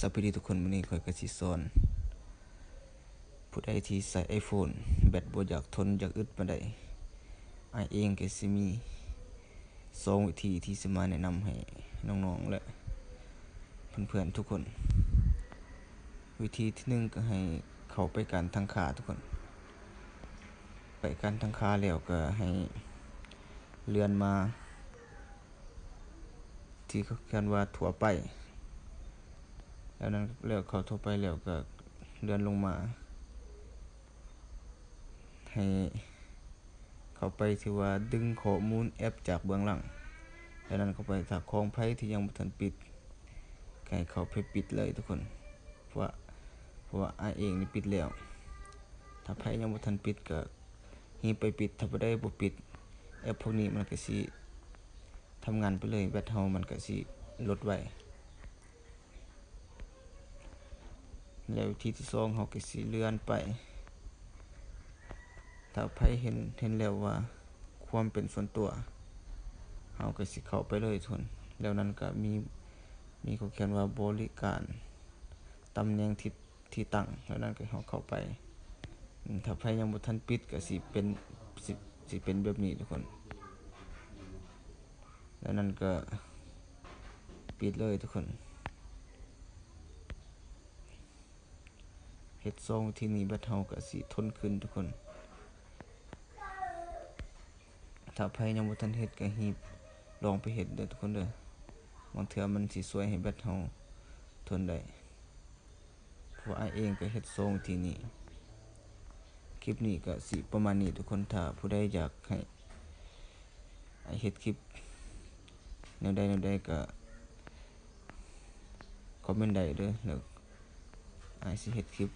ສະບາຍດີທຸກຄົນ, ມື້ນີ້ຂ້ອຍກໍຊິສອນ ຜູ້ໃດທີ່ໃຊ້ iPhone ແບັດບໍ່ຢາກທົນຢາກອຶດປານໃດ, ອ້າຍເອງກໍຊິມີສອງວິທີທີ່ຊິມາແນະນຳໃຫ້ນ້ອງໆ ແລະ ເພື່ອນໆ ທຸກຄົນ. ວິທີທີໜຶ່ງກໍໃຫ້ເຂົ້າໄປການຕັ້ງຄ່າທຸກຄົນ. ໄປການຕັ້ງຄ່າແລ້ວກໍໃຫ້ເລື່ອນມາ ທີ່ເຂົາຂຽນວ່າທົ່ວໄປ, ແລ້ວນັ້ນ ແລ້ວເຂົ້າທົ່ວໄປແລ້ວກໍເລື່ອນລົງມາ ໃຫ້ເຂົ້າໄປທີ່ວ່າດຶງຂໍ້ມູນແອັບຈາກເບື້ອງຫຼັງ, ແລ້ວນັ້ນເຂົ້າໄປ. ຖ້າຂອງໃຜທີ່ຍັງບໍ່ທັນປິດ ກໍໃຫ້ເຂົ້າໄປປິດເລີຍທຸກຄົນ, ເພາະວ່າ ເພາະວ່າອ້າຍເອງນີ້ປິດແລ້ວ. ຖ້າໃຜຍັງບໍ່ທັນປິດກໍຮີບໄປປິດ, ຖ້າຜູ້ໃດບໍ່ປິດ ແອັບພວກນີ້ມັນກໍຊິທຳງານໄປເລີຍ, ແບັດເຮົາມັນກໍຊິລົດໄວ. ແລ້ວວິທີທີສອງ ເຮົາກໍຊິເລື່ອນໄປ, ຖ້າໃຜເຫັນ ເຫັນແລ້ວວ່າຄວາມເປັນສ່ວນຕົວ ເຮົາກໍຊິເຂົ້າໄປເລີຍທຸກຄົນ. ແລ້ວນັ້ນກໍມີ ມີເຂົາຂຽນວ່າບໍລິການ ຕຳແໜ່ງທີ່ ທີ່ຕັ້ງ, ແລ້ວນັ້ນກໍເຮົາເຂົ້າໄປ. ຖ້າໃຜຍັງບໍ່ທັນປິດກໍຊິເປັນ ຊິ ຊິເປັນແບບນີ້ທຸກຄົນ, ແລ້ວນັ້ນກໍປິດເລີຍທຸກຄົນ. ເຮັດສອງວິທີນີ້ ແບັດເຮົາກໍຊິທົນຂຶ້ນທຸກຄົນ. ຖ້າໃຜຍັງບໍ່ທັນເຮັດກໍຮີບລອງໄປເຮັດເດີທຸກຄົນເດີ, ບາງເທື່ອມັນຊິຊ່ວຍໃຫ້ແບັດເຮົາທົນໄດ້. ເພາະວ່າອ້າຍເອງກໍເຮັດສອງວິທີນີ້. ຄລິບນີ້ກໍຊິປະມານນີ້ທຸກຄົນ, ຖ້າຜູ້ໃດຢາກໃຫ້ອ້າຍເຮັດຄລິບແນວໃດແນວໃດກໍຄອມເມັນໄດ້ເດີ, ແລ້ວອ້າຍຊິເຮັດຄລິບ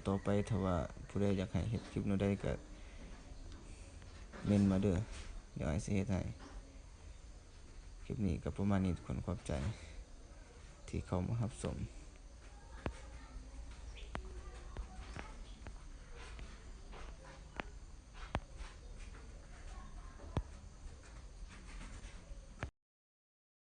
ຕໍ່ໆໄປ. ຖ້າວ່າຜູ້ໃດຢາກໃຫ້ເຮັດຄລິບແນວໃດກໍເມັນມາເດີ, ດຽວອ້າຍຊິເຮັດໃຫ້. ຄລິບນີ້ກໍປະມານນີ້ທຸກຄົນ, ຂອບໃຈທີ່ເຂົ້າມາຮັບຊົມ.